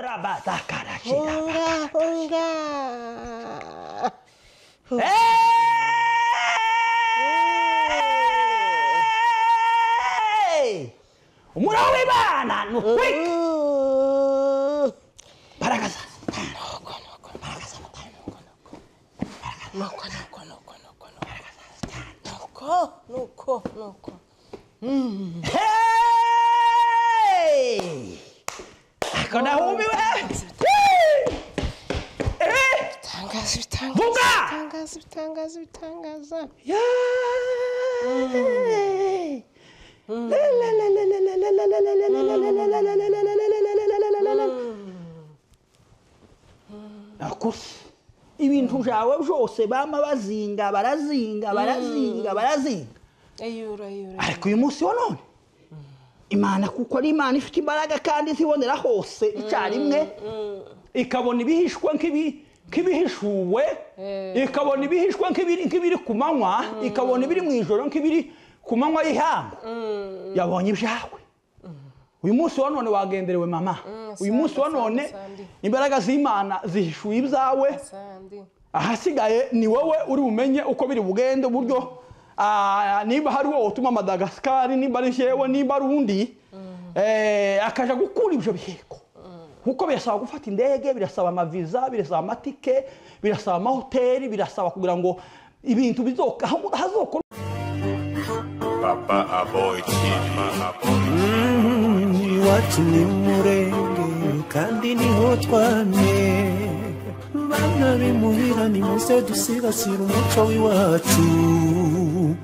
Hunga hunga. Hey! Umuriro w'Imana nutwike. Mbaraga za Satani. Nuko nuko Mbaraga za Satani. Nuko nuko nuko nuko nuko nuko nuko. Hey! Ako nahumiwe. Eh! Bitangaza bitangaza. Vuga! Bitangaza bitangaza bitangaza. Yeah! Nakosi ibintu byawe byose bama bazinga barazinga barazinga barazinga, Ayura ayura. ariko uyu munsi wa none Imana, kuko ari Imana ifite imbaraga kandi izibonera hose icyarimwe, ikabona ibihishwe nk'ibihishuwe, ikabona ibihishwe nk'ibiri ku manywa, ikabona ibiri mu ijoro nk'ibiri ku manywa y'ihangu. Yabonye ibyawe. Uyu munsi wa none wagenderewe mama. Uyu munsi wa none Sandi. imbaraga z'Imana zihishuye ibyawe. Sandi. Ahasigaye ni wowe uri bumenye uko biri bugende, uburyo nimba hari wowe utuma Madagascar, nimba ari jewe, nimba ari undi, akaja gukura ibyo biheko, kuko birasaba gufata indege, birasaba amaviza, birasaba amatike, birasaba amahoteli, birasaba kugira ngo ibintu bizoka hazokora. Papa Aboy TV. Iwacu ni murenge kandi niho twamye, bana bimuhira nimuze dusigasira umuco w'iwacu,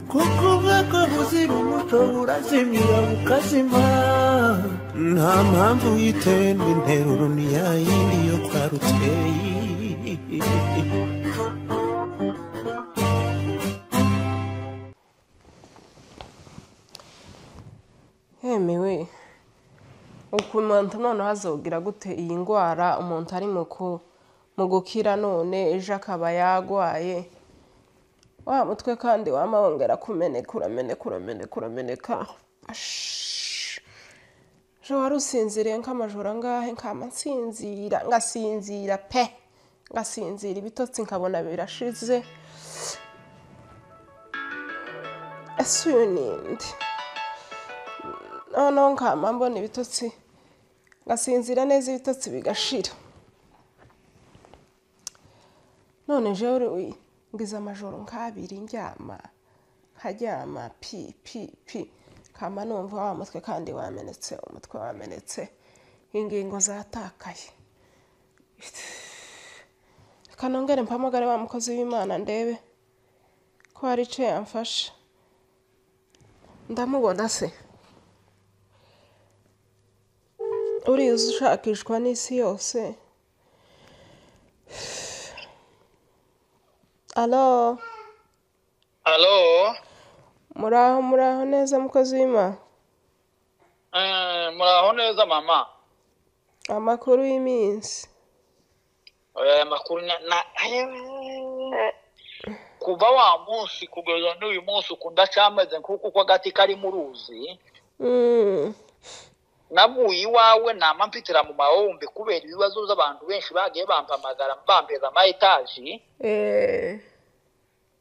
kuko ubwoko buzira umuco burazimira bukazima. Nta mpamvu yitenda interuro ni ya yindi yo kwa Ruteyi. Hemewe. Uku umuntu noneho azogira gute iyi ndwara, umuntu ari mu gukira none ejo akaba yagwaye wa mutwe kandi wama wongera kumeneka, urameneka urameneka urameneka. Ash. Ejo wari usinziriye nk'amajoro angahe? Nkama nsinzira ngasinzira pe, ngasinzira ibitotsi nkabona birashize. Ese uyu ninde? Noneho nkama mbona ibitotsi ngasinzira neza, ibitotsi bigashira. None jewe ngize amajoro nk'abiri ndyama, nkaryama pi pi pi, kama numva wa mutwe kandi wamenetse, umutwe wamenetse, ingingo zatakaye. Reka nongere mpamagare wa mukozi w'Imana ndebe ko hari ico yamfasha. Ndamubona se uriya ushakishwa n'isi yose. Alo, Alo, muraho muraho neza mukozi w'Imana. Muraho neza mama. Amakuru y'iminsi. Oya, amakuru na kuva wa munsi kugeza n'uyu munsi ukunda cameze nkuko uko agati kari mu ruzi. Navuye iwawe nama mpitira mu mahombe kubera ibibazo by'abantu benshi bagiye bampamagara bampeza ama etaji.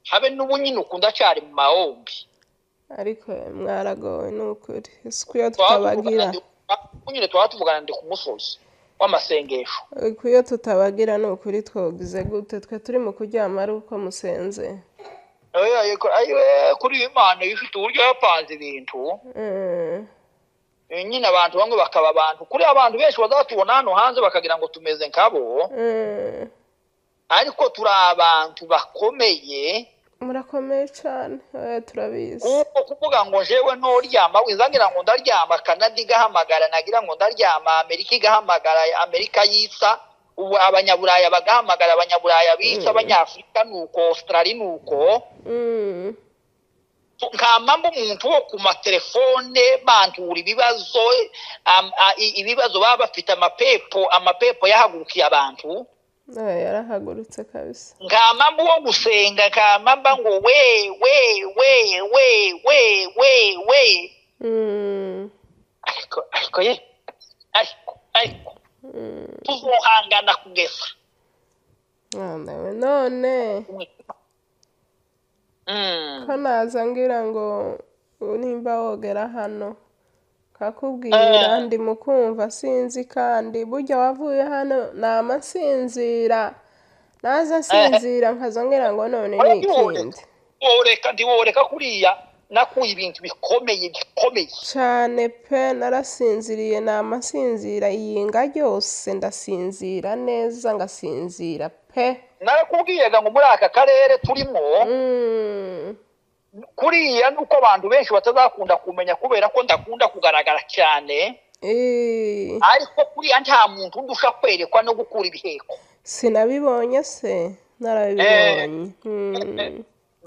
Habe n'ubu nyine ukunda cyari mu mahombe. Ariko mwaragowe n'ukuri, isuku iyo tutabagira. Nyine twaba tuvugana ndi ku musozi w'amasengesho. Ariko iyo tutabagira n'ukuri twogize gute? Twe turi mu kuryama ari uko musenze. Oya, yego, ayiwe, kuri Imana ifite uburyo yapanze ibintu. Nyine abantu bamwe bakaba abantu, kuri abantu benshi bazatubona hano hanze bakagira ngo tumeze nkabo. Ariko turi abantu bakomeye. Murakomeye cyane, oya turabizi. Kuko kuvuga ngo jewe ntoryama, wizangira ngo ndaryama, Canada igahamagara, nagira ngo ndaryama, Amerika igahamagara, Amerika yitsa, ubu abanyaburaya bagahamagara, abanyaburaya bitsa, Abanyafurika nuko, Australia nuko. Nkama mba umuntu wo ku matelefone bantura ibibazo, ibibazo baba bafite, amapepo yahagurukiye abantu. Yarahagurutse kabisa. Nkama mba uwo gusenga, nkama mba ngo we we we we we we we. Ariko, ariko ye, ariko, ariko. Tuzohangana kugeza none ko naza ngira ngo nimba wogera hano kakubwira ndi mukumva sinzi kandi burya wavuye hano nama nsinzira naza nsinzira nkaza ngira ngo none ni ikindi ntiworeka kuriya nakuye ibintu bikomeye cyane pe narasinziriye nama nsinzira iyinga ryose ndasinzira neza ngasinzira pe narakubwiye ngo muri aka karere turimo kuriya nuko abantu benshi batazakunda kumenya kubera ko ndakunda kugaragara cyane ariko kuriya nta muntu ndusha kwerekwa no gukura ibiheko sinabibonye se narabibonye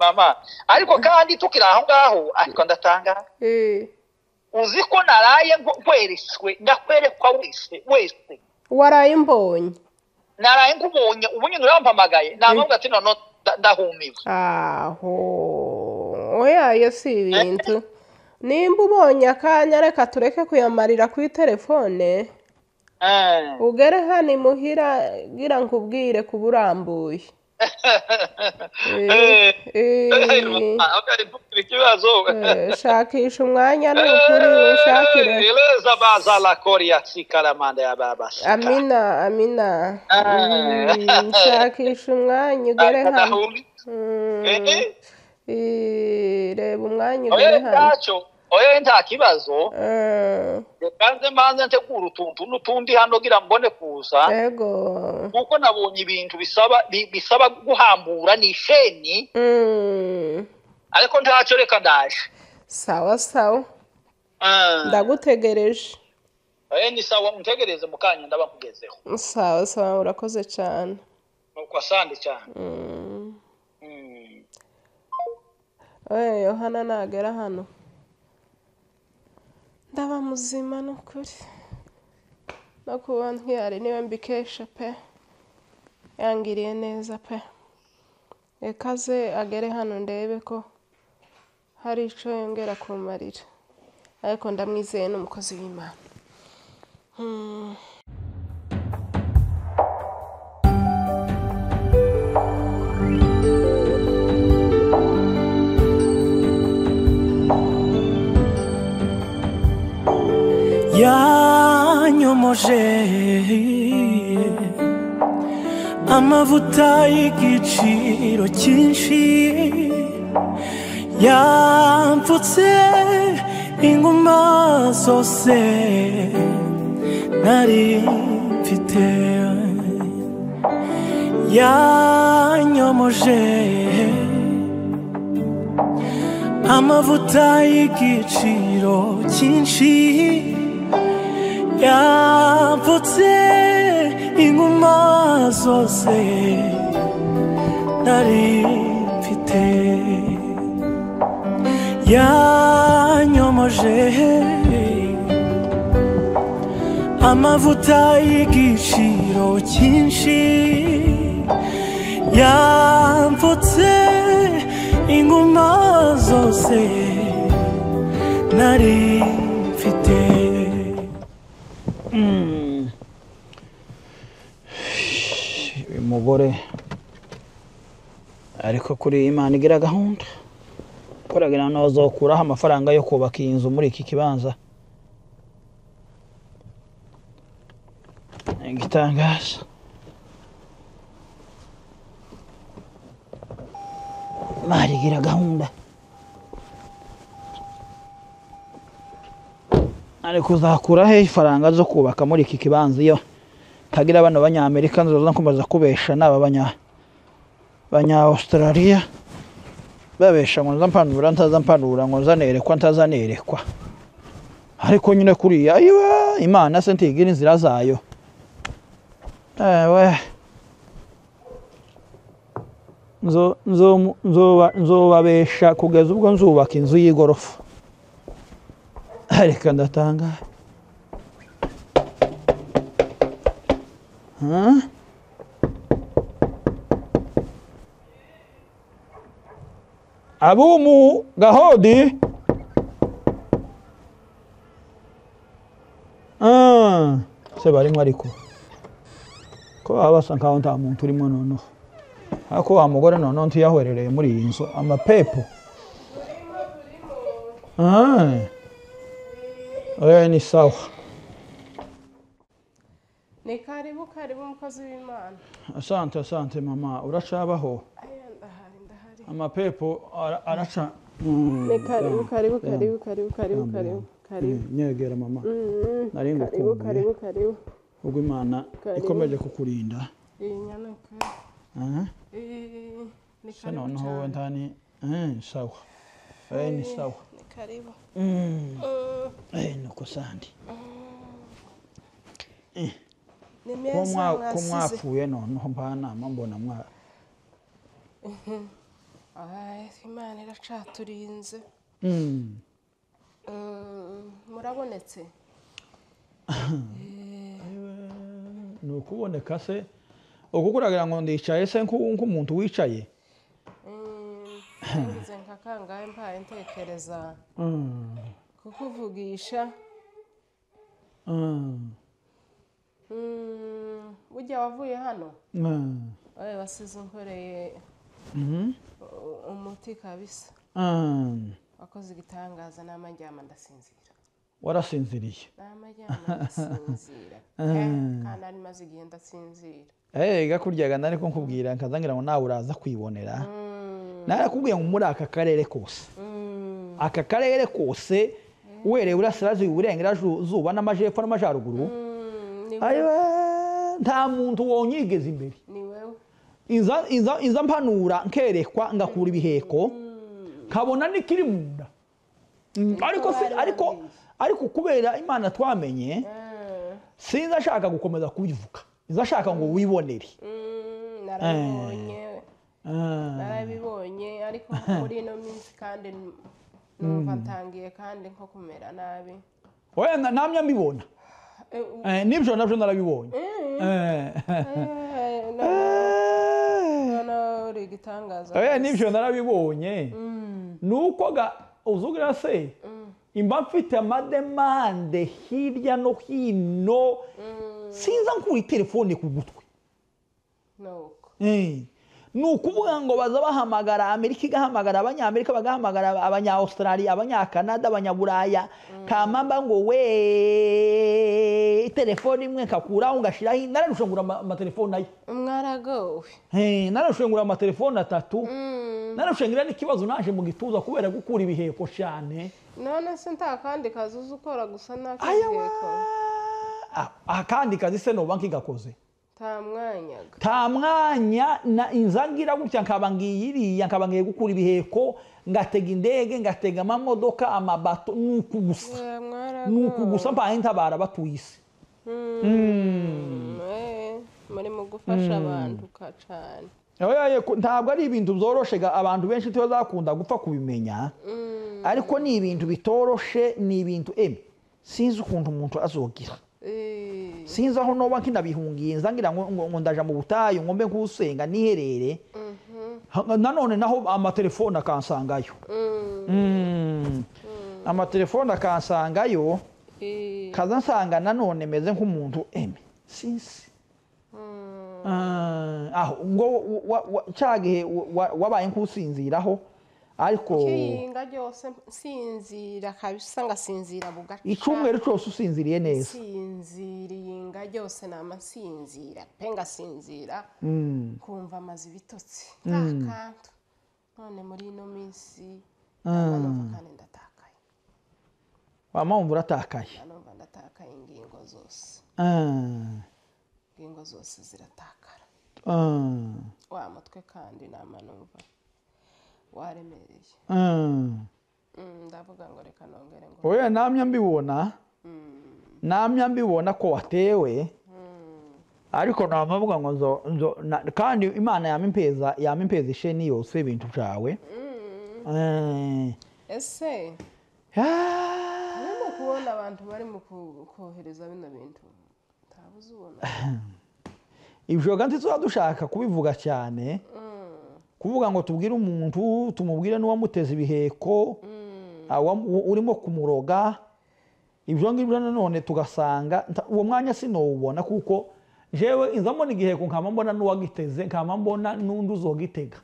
mama ariko kandi tukiri aho ngaho ariko ndatanga uzi ko naraye nkweretswe ndakwerekwa wese waraye mbonye naraye nkubonye ubu nyine urampamagaye namubwira ati none ndahumiwe aho oya si ibintu nimba ubonye akanya reka tureke kuyamarira kuri telefone ugere hano imuhira gira nkubwire kuba urambuye shakisha umwanya n'ukuri ushakire amina amina shakisha umwanya ugere hano reba umwanya ugere hano oya nta kibazo reka nze mbanze ntegura utuntu n'utundi hano gira mbone kuza yego kuko nabonye ibintu bisaba guhambura ni isheni ariko ntacyo reka ndaje sawa sawa ndagutegereje oya ni sawa untegereze mu kanya ndaba nkugezeho sawa sawa urakoze cyane nuko asante cyane oya Yohana nagera hano ndaba muzima nukuri no kuba ntiyari niwe mbikesha pe yangiriye neza pe reka ze agere hano ndebe ko hari icyo yongera kumarira ariko ndamwizeye n'umukozi w'Imana. Yanyomoje amavuta y'igiciro cyinshi yampfutse inguma zose nari mfite yanyomoje amavuta y'igiciro cyinshi yampfutse inguma zose nari mfite yanyomoje amavuta y'igiciro cyinshi yampfutse inguma zose nari mfite. Umugore ariko kuri Imana igira gahunda koragira nozokuraho amafaranga yo kubaka iyi nzu muri iki kibanza ngitangaza Imana igira gahunda ariko uzakura he ifaranga zo kubaka muri iki kibanza iyo tagira bano banyamerika nzoza nkomeza kubesha naba banya Australia babesha ngo nzampanura ntazampanura ngo nzanerekwa ntazanerekwa ariko nyine kuriya ayiwe Imana se ntigira inzira zayo ewe nzobabesha kugeza ubwo nzubaka inzu y'igorofa ariko ndatanga. Abumu gahodi Se barimo ariko ko baba basa nkaho nta muntu urimo noneho, ariko wa mugore noneho ntiyahwerereye muri iyi nzu amapepo. Ah. Oya ni sawa. Ni karibu karibu umukozi w'Imana. Asante asante mama, uracabaho? Aya ndahari ndahari. Amapepo araca. Ni karibu karibu karibu karibu karibu karibu karibu. Nyegera mama. Nari Karibu ngukumbuye. karibu karibu. Ubwo Imana Karibu. ikomeje kukurinda. Iyi nyanuka. Ah. Ni Se karibu noneho wowe cyane. ntani sawa. Ni sawa. Ni karibu. Nuko sandi. Ni Ko meza mwa ko mwasize. mwapfuye noneho mbanama mbona mwa. Ay, Imana iracaturinze. Murabonetse. Ni ukuboneka se uku kuragira ngo ndicaye se nk'umuntu wicaye. Ngize nka kangahe mpaye ntekereza kukuvugisha. Burya wavuye hano oye wasize unkoreye umuti kabisa. Wakoze igitangaza n'amajyama ndasinzira. Warasinziriye? N'amajyama ndasinzira kandi nari maze igihe ndasinzira. Gakuryaga nari ko nkubwira nkazangira ngo nawe uraza kwibonera. Narakubwiye ngo muri aka karere kose, aka karere kose uhereye iburasirazuba, iburengerazuba n'amajepfo n'amajyaruguru, nta muntu wonyigeza imbere. Ni wewe. Inza mpanura nkerekwa ngakura ibiheko nkabona n'ikiri mu nda. Ariko ariko kubera Imana twamenye, sinza ashaka gukomeza kubivuga, inza ashaka ngo wibonere. Narabibonye. Narabibonye ariko muri ino minsi kandi numva ntangiye kandi nko kumera nabi. Oya namye mbibona. Nibyo nabyo narabibonye. No uri igitangaza. Oya nibyo narabibonye. Nuko ga uzugira se imba mfite amademande hirya no hino, sinza nkura telefone ku gutwi. Nuko. Ni ukuvuga ngo baza bahamagara Amerika igahamagara abanyamerika bagahamagara abanya-Australia, abanyakanada, abanyaburaya, kamamba ngo we telefone imwe nkakuraho ngashiraho, nararusha ngura amatelefone ayo. Mwaragowe. Nararusha ngura amatelefone 3. Nararusha ngira n'ikibazo naje mu gituza kubera gukura ibiheko cyane. None se nta kandi kazi uzi ukora gusa n'akiheko? Akandi kazi se noba nkigakoze. Nta mwanyaga. Nta mwanya na inzagira gutya nkaba ngiyiriya nkaba ngiye gukura ibiheko ngatega indege ngatega amamodoka amabato nuku gusa. Nuku gusa mpaye ntabara batuye isi. Muri mu gufasha abantu cyane. Oya ntabwo ari ibintu byoroshe abantu benshi ntibazakunda gupfa kubimenya. Ariko ni ibintu bitoroshe, ni ibintu sinzi ukuntu umuntu azogira. Sinzi aho noba nkinabihungiye nzangira ngo ndaja mu butayu ngo mbe nkusenga niherere. Nanone naho amatelefone akansangayo. Amatelefone akansangayo kaza nsanga nanone meze nk'umuntu sinzi. Aho ngo cyagihe wabaye nkusinziraho ariko kiyinga ryose nsinzira kabisa ngasinzira bugaca. Icyumweru cyose usinziriye neza. Sinziriye inga ryose nama nsinzira pe ngasinzira kumva amazi bitotsi ntakantu. None muri ino minsi numva kandi ndatakaye. Wama wumva uratakaye? Numva ndatakaye ingingo zose. Ingingo zose ziratakara. Wa mutwe kandi nama numva waremereye. Ndavuga ngo reka nongere ngo. Oya namye mbibona. Namye mbibona ko watewe. Ariko namavuga ngo nzo kandi Imana yamimpeza isheni yose ibintu byawe. Ese arimo kubona abantu bari mu kohereza bino bintu ntabuze ubona. Ibyo kandi tuzadushaka kubivuga cyane. Kuvuga ngo tubwire umuntu tumubwire n'uwamuteza ibiheko, urimo kumuroga. Ibyo ngibyo nanone tugasanga uwo mwanya sinowubona, kuko jewe inza mbona igiheko, nkama mbona n'uwagiteze, nkama mbona n'undi uzogitega.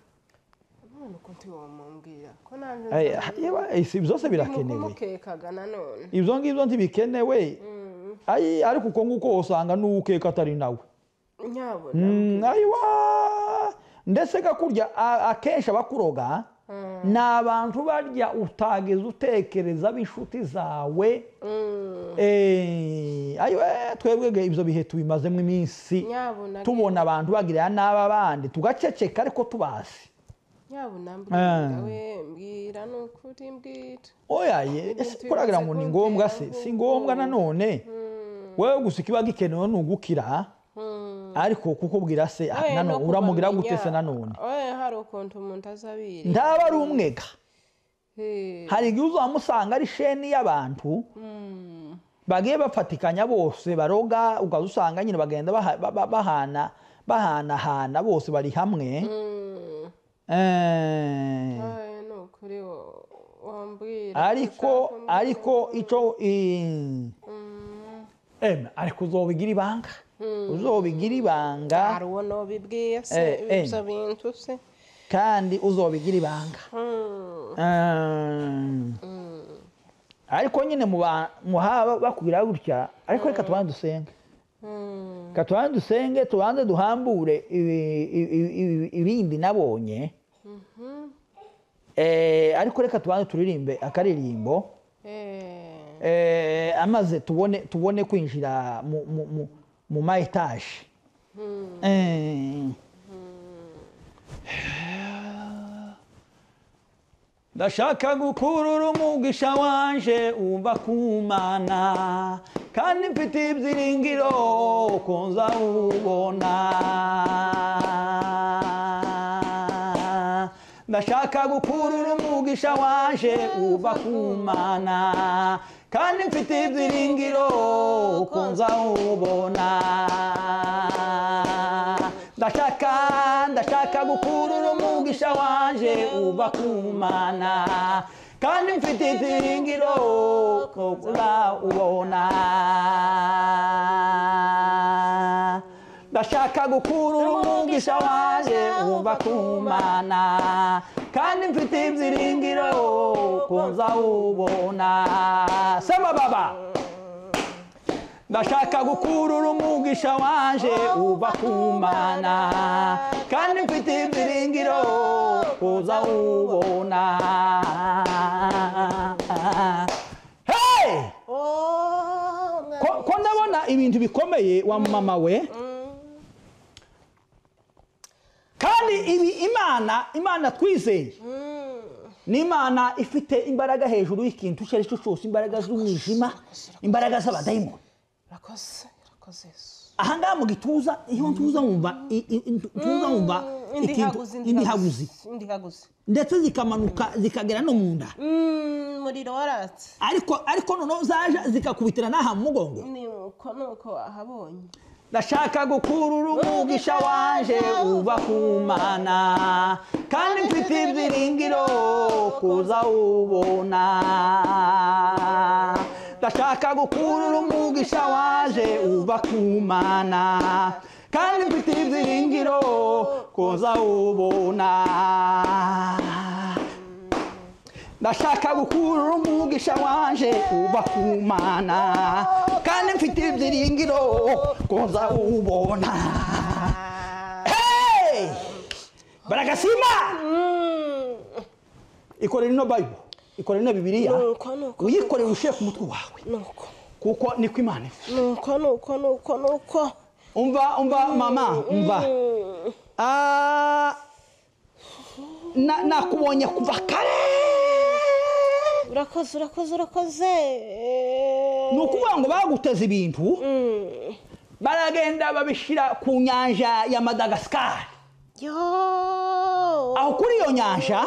None uko ntiwomumbwira ko nanje Yewe, si byose birakenewe. Kumukekaga nanone. Ibyo ngibyo ntibikenewe. Ayi, ariko uko nguko usanga n'uwukeka atari nawe. Nyabona. Ayiwa, ndetse gakurya akenshi abakuroga ni abantu barya utageze utekereza b'inshuti zawe. Ayiwe, twebwe ibyo bihe tubimazemo iminsi, Nyabuna. tubona abantu bagirira nabi abandi tugaceceka, ariko tubazi. Nyabuna, mbwira we, mbwira, ni ukuri, mbwira. Oya ye, Ibintu ese kuragira ngo ni bimaze ngombwa se? kuntera Si ngombwa. Nanone wewe gusa ikiba gikenewe ni ugukira, ariko kukubwira se, Oya, nanone no uramugira kubamenya. gute se nanone? Oya, hari ukuntu umuntu azabiri Ntaba ari umwega. Hari igihe uzamusanga ari sheni y'abantu bagiye bafatikanya bose baroga, ukaza usanga nyine bagenda bahana bahanahana, bose bari hamwe. Oya, ni ukuri, wambwira. Ariko Ushaka kumbwira. Ariko ico ariko uzobigira ibanga, uzobigira ibanga. Hari uwo nobibwiye se? Ibyo bintu se? Kandi uzobigira ibanga. Ariko nyine muhaba bakubwira gutya, ariko reka tubanze dusenge. Reka tubanze dusenge, tubanze duhambure ibindi nabonye. Ariko reka tubanze turirimbe akaririmbo. Amaze tubone kwinjira mu ma étages. Ndashaka gukurura umugisha wanje uva ku Mana, kandi mfite ibyiringiro ko nzawubona. Ndashaka gukurura umugisha wanje uva ku Mana, kandi mfite ibyiringiro ko nzawubona. Ndashaka gukurura umugisha wanje uva ku Mana, kandi mfite ibyiringiro ko nzawubona. Ndashaka gukurura umugisha wanje uva ku Mana, kandi mfite ibyiringiro ko nzawubona. Sema baba. Ndashaka gukurura umugisha wanje uva ku Mana, kandi mfite ibyiringiro ko nzawubona. Hey! Oh, Ko ndabona ibintu bikomeye wa mama we, kandi ibi Imana twizeye ni Imana ifite imbaraga hejuru y'ikintu icyo ari cyo cyose, imbaraga z'umwijima, imbaraga z'abadayimoni. Urakoze, urakoze Yesu. Ahangaha mu gituza, iyo ntuza wumva ntuza wumva ikintu Indihaguzi. Indihaguzi. Indihaguzi. Ndetse zikamanuka zikagera no mu nda. Umuriro waratse. Ariko noneho zaje zikakubitira n'aha mu mugongo. Ni uko, ni uko ahabonye. Ndashaka gukurura umugisha wanje uva ku Mana, kandi mfite ibyiringiro kuzawubona. Ndashaka gukurura umugisha wanje uva ku Mana, kandi mfite ibyiringiro kuzawubona. Ndashaka gukurura umugisha wanje uva ku Mana, kandi mfite ibyiringiro kuzawubona. Hey! Baragasima ikorera ino Bible, ikorera ino Bibiliya. Nuko, nuko. Uyikorera ushyire ku mutwe wawe, Nuko. kuko niko Imana ivuze. Nuko, nuko, nuko, nuko. Umva, umva mama, umva. Nakubonye kuva kare. Urakoze, urakoze, urakoze. Ni ukuvuga ngo baguteze ibintu, baragenda babishyira ku nyanja ya Madagascar. Yo. Aho kuri iyo nyanja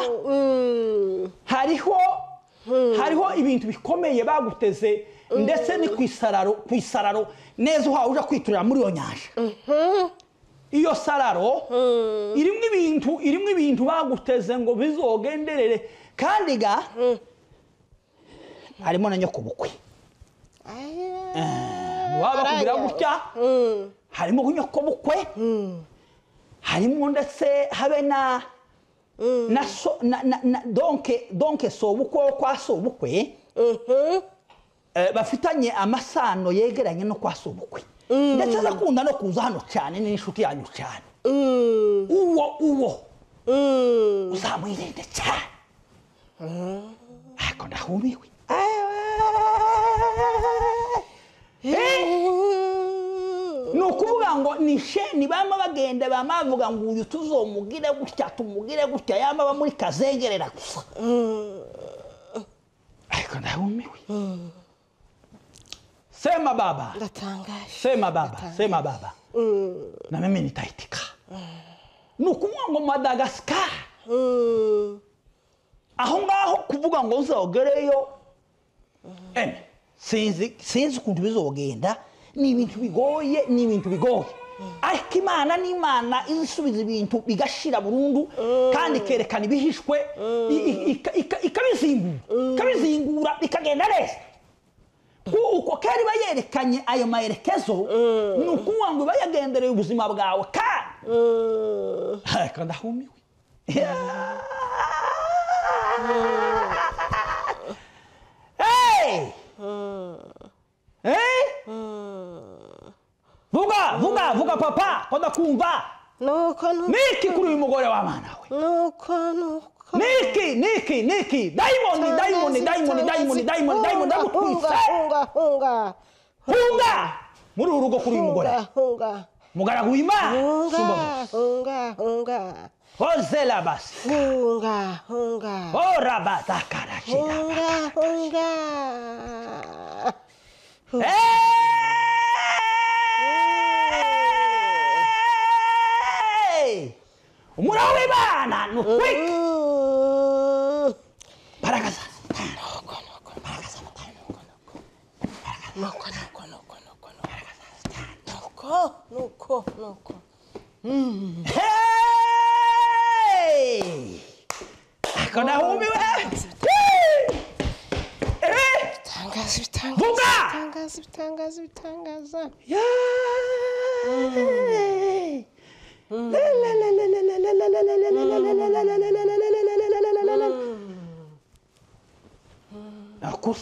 hariho ibintu bikomeye baguteze, ndetse ni ku isararo neza uhawe uja kwiturira muri iyo nyanja. Iyo sararo irimo ibintu baguteze ngo bizogenderere, kandi ga harimo na nyokobukwe. Waba bakubwira gutya harimo nyokobukwe, harimo ndetse habe na so na donc sobukwe kwa sobukwe, bafitanye amasano yegeranye no kwa sobukwe, ndetse azakunda no kuza hano cyane, ni inshuti yanyu cyane. Uwo uzamwirinde cyane. Ariko ndahumiwe. Ni ukuvuga ngo ni sheni bama bagenda bama bavuga ngo uyu tuzomugire gutya tumugire gutya, yama ba muri kazengerera gusa. Ariko ndahumiwe. Sema baba. Ndatangaje. Sema baba, sema baba. Na mimi nitaitika. Ni ukuvuga ngo Madagascar. Aho ngaho kuvuga ngo uzogereyo. Sinzi ukuntu bizogenda, ni ibintu bigoye, ni ibintu bigoye. Ariko Imana ni Imana izisubiza ibintu bigashira burundu, kandi ikerekana ibihishwe, ikabizingura bikagenda neza. Uko kera iba yerekanye ayo mayerekezo, ni ukuvuga ngo iba yagendereye ubuzima bwawe kandi. Ariko ndahumiwe. Hey! Vuga, vuga, vuga papa, ko ndakumva. Nuko Niki kuri uyu mugore wa mana we. Nuko Niki, niki, niki. Daimoni, daimoni, daimoni, daimoni, daimoni, daimoni ndagutwitse. Hunga, hunga. Hunga! Muri uru rugo kuri uyu mugore. Hunga. Mugaragu w'Imana. Hunga, hunga, hunga. Hozela basi. Hunga, hunga. Ora batakarashira. Hunga, hunga. Hey! Umuriro w'Imana ni utwike. Mbaraga za Satani. Nuko, nuko, Mbaraga za Satani. nuko, nuko, nuko, nuko, nuko, nuko, nuko. Hey! Ariko ndahumiwe. Bitangaza, bitangaza, Vuga! bitangaza, bitangaza, bitangaza. Yay! Nakuri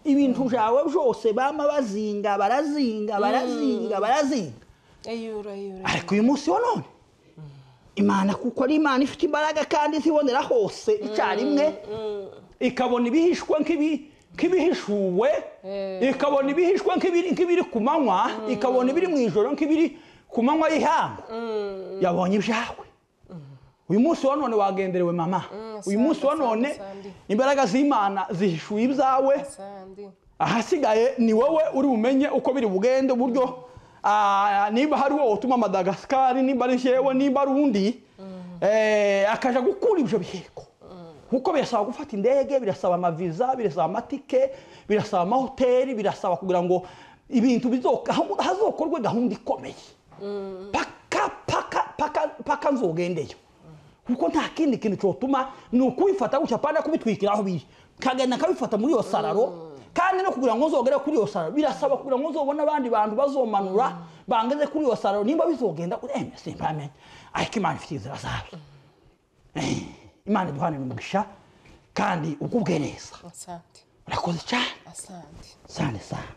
ibintu byawe byose bama bazinga, barazinga, barazinga, barazinga. Eyura, eyura. Ariko uyu munsi wa none Imana kuko ari Imana ifite imbaraga kandi izibonera hose icyarimwe, ikabona ibihishwe nk'ibihishuwe, ikabona ibihishwe nk'ibiri ku manywa, ikabona ibiri mu ijoro nk'ibiri ku manywa y'ihangu. Yabonye ibyawe. Uyu munsi wa none wagenderewe mama. Uyu munsi wa none imbaraga z'Imana zihishuye ibyawe. Ahasigaye ni wowe uri bumenye uko biri bugende, uburyo niba hari uwo utuma Madagascar, niba ari jewe, niba ari undi, akaja gukura ibyo biheko. Kuko birasaba gufata indege, birasaba amaviza, birasaba amatike, birasaba amahoteli, birasaba kugira ngo ibintu hazokorwe gahunda ikomeye. Paka paka paka paka nzogendeyo. Kuko nta kindi kintu cyotuma ni ukubifata gutya, pana kubitwikira aho biri. Kagenda kabifata muri iyo sararo. Kandi no kugira ngo nzogere kuri iyo sararo birasaba kugira ngo nzobone abandi bantu bazomanura bangeze kuri iyo sararo, nimba bizogenda simpamenye. Ariko Imana ifite inzira zayo. Imana iduhane umugisha kandi ukubwe neza. Asante. Urakoze cyane. Asante. Asante sana.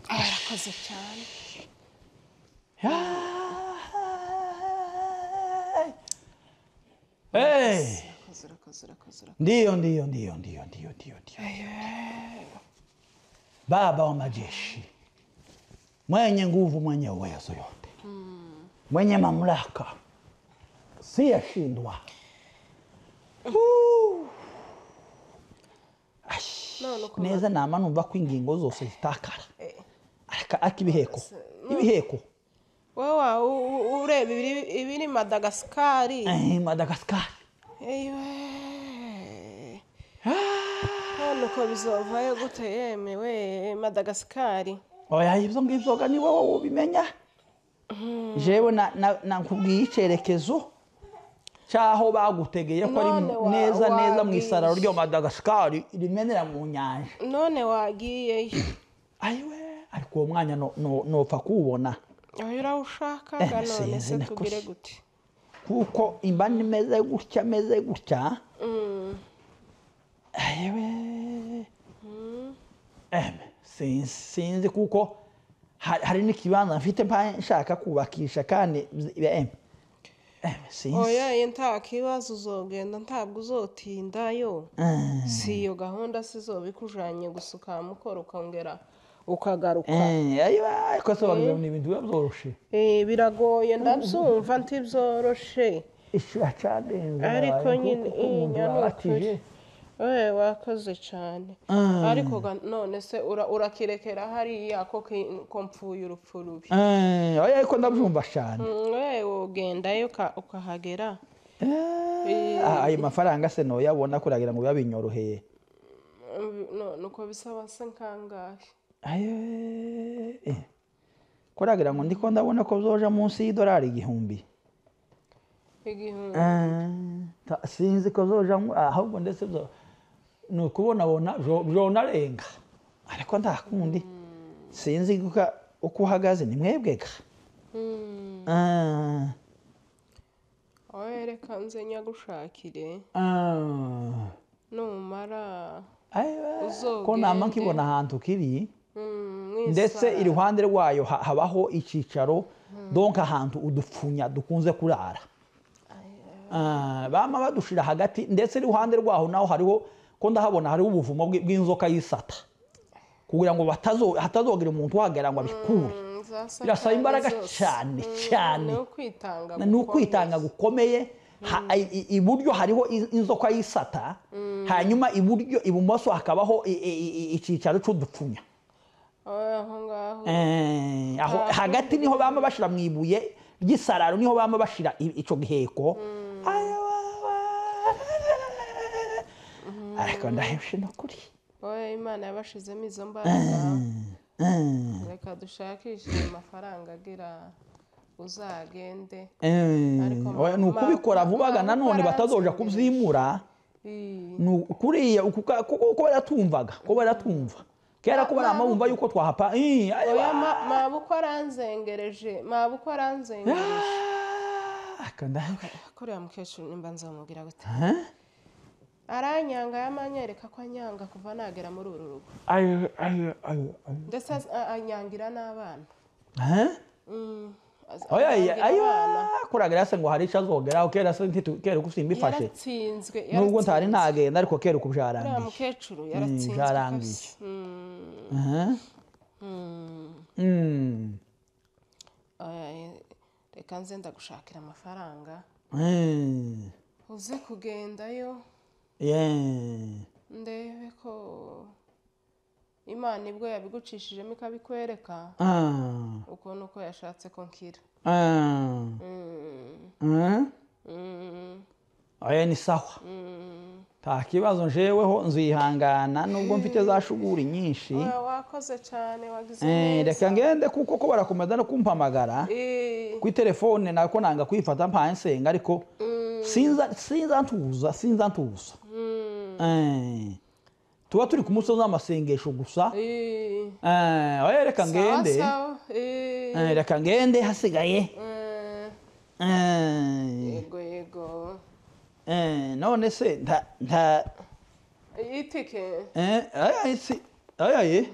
Urakoze cyane. Hey! Urakoze, urakoze, urakoze. Ndiyo, ndiyo, ndiyo, ndiyo, ndiyo, ndiyo, ndiyo. Baba wa majeshi, mwenye nguvu, mwenye uwezo yote, mwenye mamlaka, siyashindwa. Neza nama numva ko ingingo zose zitakara. Ariko ibiheko, ibiheko. Wowe ureba ibiri Madagascar. Madagascar. Ewe. None uko bizovayo gute yemewe Madagascar? Oya, ibyo ngibyo ni wowe ubimenya. Jewe na nkubwiye icerekezo Cyaho bagutegeye ko ari None neza neza mu wagiye. isararo ryo Madagascar rimenera mu nyanja. None wagiyeyo? Ayiwe, ariko uwo mwanya nopfa kuwubona. Aho urawushakaga none Sinzi se nakose. tugire gute? Kuko imba nimeze gutya meze gutya. Ayiwe, sinzi kuko hari n'ikibanza mfite mpa nshaka kubakisha kandi sinzi. Oya, ye nta kibazo, uzogenda ntabwo uzotindayo. Si iyo gahunda sizoba ikujanye gusa ukamukora ukongera ukagaruka. Ayiwe, ariko se bagize ngo ni ibintu biba byoroshe. Biragoye ndabyumva, ntibyoroshe. Ishyura cyadenze. Ariko nyine kuko umuntu inya ni wabatije. ukuri. Wakoze cyane. Ariko none se urakirekera hariya ko mpfuye urupfu rubi? Oya, ariko ndabyumva cyane. Wogendayo ukahagera. Ayo mafaranga se noyabona kuragira ngo biba binyoroheye? Nuko bisaba se nkangahe? Aye, kuragira ngo ndiko ndabona ko byoja munsi y'idolari 1000. 1000. Sinzi ko zoja ahubwo ndetse byo ni ukubonabona byonarenga, ariko nta kundi sinzi uko uhagaze ni mwebwega. Oya, reka nze nyagushakire. Numara Ayiwe, ko nama uzogende. Nkibona ahantu kiri ndetse mwisara. Iruhande rwayo habaho icyicaro, donc ahantu udupfunya dukunze kurara. Bama badushira hagati, ndetse iruhande rwaho naho hariho, ko ndahabona hariho ubuvumo bw'inzoka y'isata kugira ngo hatazogira umuntu uhagera ngo abikure. Za Birasaba satani imbaraga zose. cyane cyane. Ni ukwitanga. Ni ukwitanga gukomeye. Iburyo hariho inzoka y'isata, hanyuma iburyo ibumoso hakabaho icyicaro cy'udupfunya. Aho ngaho. Aho hagati niho bama bashira mu ibuye ry'isararo, niho bama bashira ico giheko. Ariko ndahebye no kuri. Oya, Imana yabashizemo izo mbaraga. Reka dushakishe ayo mafaranga agira uzagende. Ariko Oya, ni ukubikora vubaga nanone batazoja kubyimura. Ni kuriya kuko baratumvaga, ko baratumva kera, ko barama bumva yuko twahapa. Oya, mabukwe aranzengereje, mabukwe aranzengereje. Ariko ndahebye. Kuriya mukecuru nimba nzamubwira gute? Aranyanga, yamanyereka ko anyanga kuva nagera muri uru rugo. Ayo, ayo, ayo, ayo. Ndetse anyangira n'abana. Eh? Oya, Anyangira ayo abana. Kuragira se ngo hari icyo azogeraho kera se kera uko simbifashe. Yaratsinzwe. Nubwo ntari Yaratsinzwe. nagenda, ariko kera uko Uriya byarangiye. mukecuru yaratsinzwe Byarangiye. kabisa. Oya, reka nze ndagushakira amafaranga uze kugendayo. Ndebe ko Imana ibwo yabigucishijemo ikabikwereka ukuntu uko yashatse ko nkira. Oya, ni sawa, nta kibazo, njeweho nzihangana nubwo mfite za shuguri nyinshi. Oya, wakoze cyane, wagize neza. Reka ngende kuko ko barakomeza no kumpamagara kuri telefone, nako nanga kuyifata mpaye nsenga, ariko sinza ntuza, sinza ntuza. Tuba turi ku musozi w'amasengesho gusa. Oya, reka Sawa. ngende. Sawa. Reka ngende hasigaye. Yego, yego. None se nta Itike. Oya, oya, ye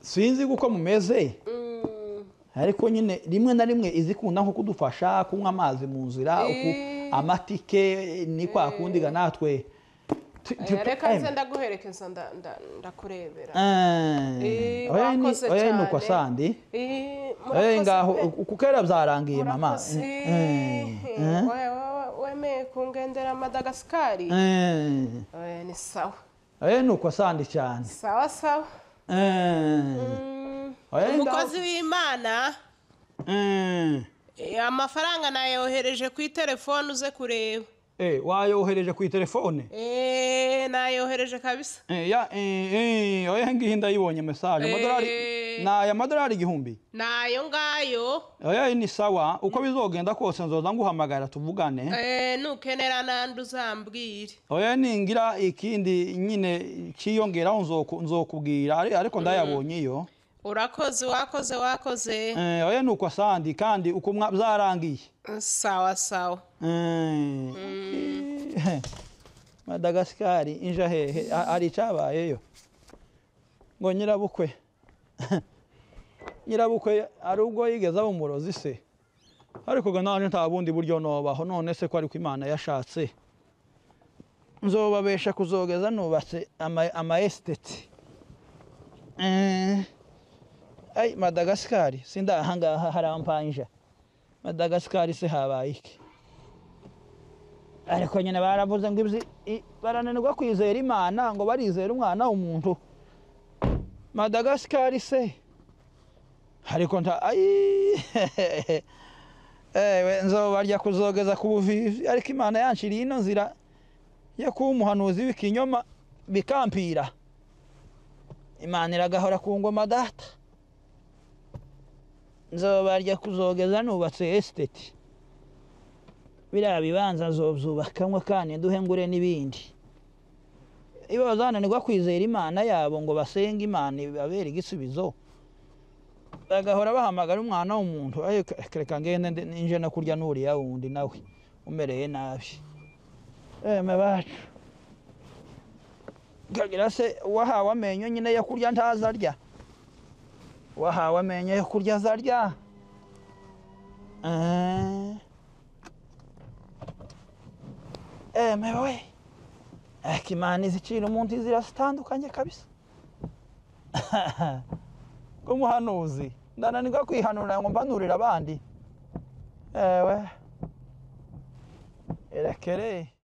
sinzi uko mumeze, ariko nyine rimwe na rimwe izikunda nko kudufasha kunywa amazi mu nzira, amatike ni kwa kundi ga natwe Oya, reka nze ndaguherekeza, ndakurebera. Oya, Wakoze oya, ni uko cyane. sandi. Murakoze Ngaho pe. kuko byarangiye mama. Murakoze. Oya, wemeye kungendera Madagasikari. Oya, ni sawa. Oya, ni uko sandi cyane. Sawa sawa. Oya, ngaho. Umukozi w'Imana, amafaranga nayohereje kuri telefone, uze kureba. Wayohereje ku telefone? Nayohereje kabisa. Ya, oya, ngiyi ndayibonye message. Amadolari Eh. Naya amadolari 1000. Nayo ngayo. Oya, ni sawa, uko bizogenda kose nzoza nguhamagara tuvugane. Nukenera nandi uzambwire. Oya, ningira ikindi nyine ciyongeraho nzokubwira, ariko ndayabonye iyo. Urakoze, wakoze, wakoze. Oya, nuko asandi kandi uko byarangiye. Sawa sawa. Madagasikari inja hehe? Hari icyabayeyo ngo nyirabukwe, nyirabukwe ari ubwo yigeze aba umurozi se? Ariko ngo naje nta bundi buryo nobaho. None se ko ariko Imana yashatse, nzobabesha kuzogeza nubatse ama estate. Ay, Madagasikari sindahangaha harampanja. Madagasikari se habaye iki? Ariko nyine baravuze ngo ibyi barananirwa kwizera Imana ngo barizera umwana w'umuntu. Madagasikari se, ariko nta ayi, ewe, nzobarya kuzogeza ku buvivi, ariko Imana yanshiriye ino nzira yo kuba umuhanuzi w'ikinyoma bikampira. Imana iragahora ku ngoma data. Nzobarya kuzogeza nubatse estate. Biriya bibanza nzobyubakamwe kandi nduhe ngure n'ibindi. Iyo bazananirwa kwizera Imana yabo ngo basenge Imana ibabere igisubizo, bagahora bahamagara umwana w'umuntu. Ayo, reka ngende ninje no kurya n'uriya wundi nawe umereye nabi. Eme bacu, kagira se wahawe amenyo nyine yo kurya ntazarya? Wahawe amenyo yo kurya azarya. Eme we, ariko Imana izicira umuntu inzira zitandukanye kabisa. Umuhanuzi ndananirwa kwihanurira ngo mbanurire abandi. Ewe, erekere.